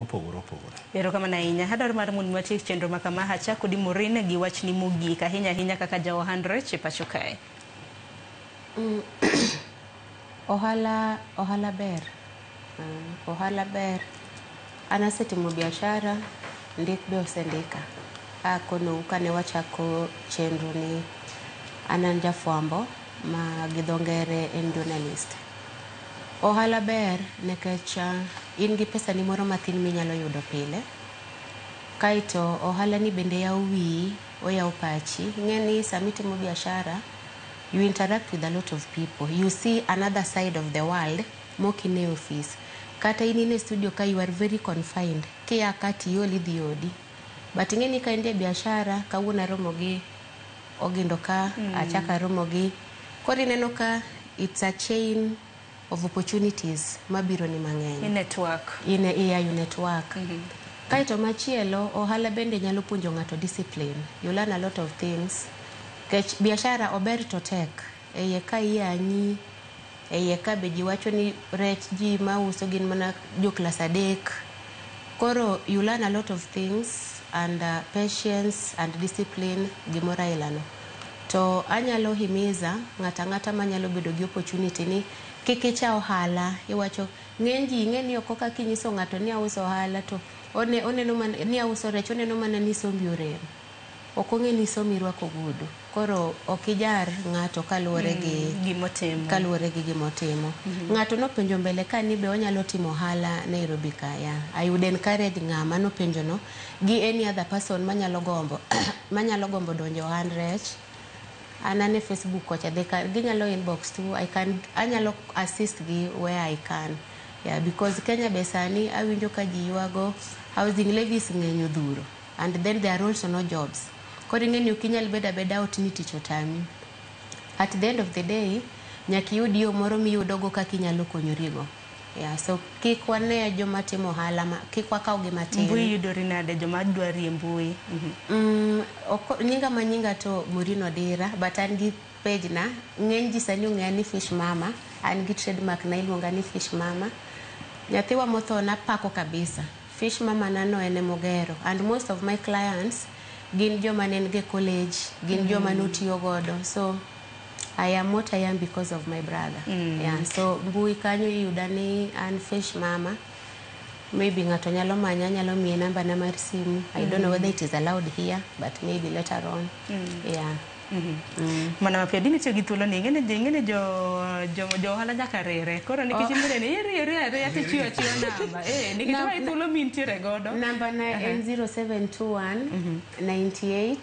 Mopogore opogore. Erokamano ahinya. Adwaro mar mondo watiek chenro ma kama achako di Maureen gi wachni mogik ahinya ahinya kaka ja ohand rech e pacho kae. Ohala ohala ber. Ohala ber. An asetimo biashara, ndik be osendika. Akonou kane wachako chenro ni an an jafwambo ma gi dho ngere en journalist. Ohala ber nikech in gi pesani moro mathin minyalo yudo pile. Kaeto ohala ni bende yawo wiyi, oyawo pachi. Ing'e ni sama itimo biashara, you interact with a lot of people. You see another side of the world mok ine e ofis. Kata in in e studio ka you are very confined. Kia ka tiol idhi odi. But ing'e ni ka in ja biashara, kawuono aromo gi ogindo ka, achako aromo gi. Koro ineno ka it's a chain of opportunities mabiro ni mang'eny. I network. In e you network. Kaeto machielo, ohala bende nyalo puonjo ng'ato discipline. You learn a lot of things. Kech biashara ober to tek. E iye ka iyanyi, e iye ka be ji wacho ni rech ji mauso gin mana jo klas 3. Koro you learn a lot of things and patience and discipline gimoro aila no. To anyalo himiza ng'ato ang'ata manyalo bedo gi opportunity ni kik icha ohala iwacho ng'eny ji ing'e ni oko ka kinyiso ng'ato ni auso ohala to one, oneno mana, ni auso rech oneno mana ni sombi orem. Ok ong'e ni sombi irwako ogudu. Koro ok ijar ng'ato kaluwore gi Gimotimo. Kaluwore gi gimotimo. Ng'ato nopenjo mbele ka ni be onyalo timo ohala Nairobi ka ya. I would encourage ng'ama nopenjo no gi any other person manyalo gombo donjo e ohand rech. An ane Facebook kocha they can, ginyalo inbox too. I can anyalo assist gi where I can. Yeah, because Kenya be sani awinjo ka ji ywago housing levies ng'eny odhuro and then there are also no jobs. Koro ing'e ni ok inyal bedo abeda ot ni tich otami. At the end of the day, nyaka iyud yo moro miyudogo kaka inyalo konyorigo. Yeah, so kik wane joma timo ohala ma, kik wakaw gi matin. Mbui yudori nade joma dwari e mbui? Nyinga ma nyinga to Maureen Odira, but an gi page na. Ng'eny ji sani ong'eya ni Fish Mama. An gi trademark na iluonga ni Fish Mama. Nyathiwa motho napako kabisa. Fish Mama na no en emogero. And most of my clients gin joma ne en go e college, gin joma notiyo godo. So I am what I am because of my brother. Yeah, so mbui kanyo iyuda ni an Fish Mama. Maybe ng'ato nyalo manya, anyalo miye namba na mar simu. I don't know whether it is allowed here, but maybe later on. Yeah. Mana mapiyo dini tiyo gi thuolo ni ing'e ni jo ohala nyaka rere koro nikech in bende ni irieri ariya tichiwo achiwa namba nikech mae thuolo mintiere godo. Namba na en 0721 98.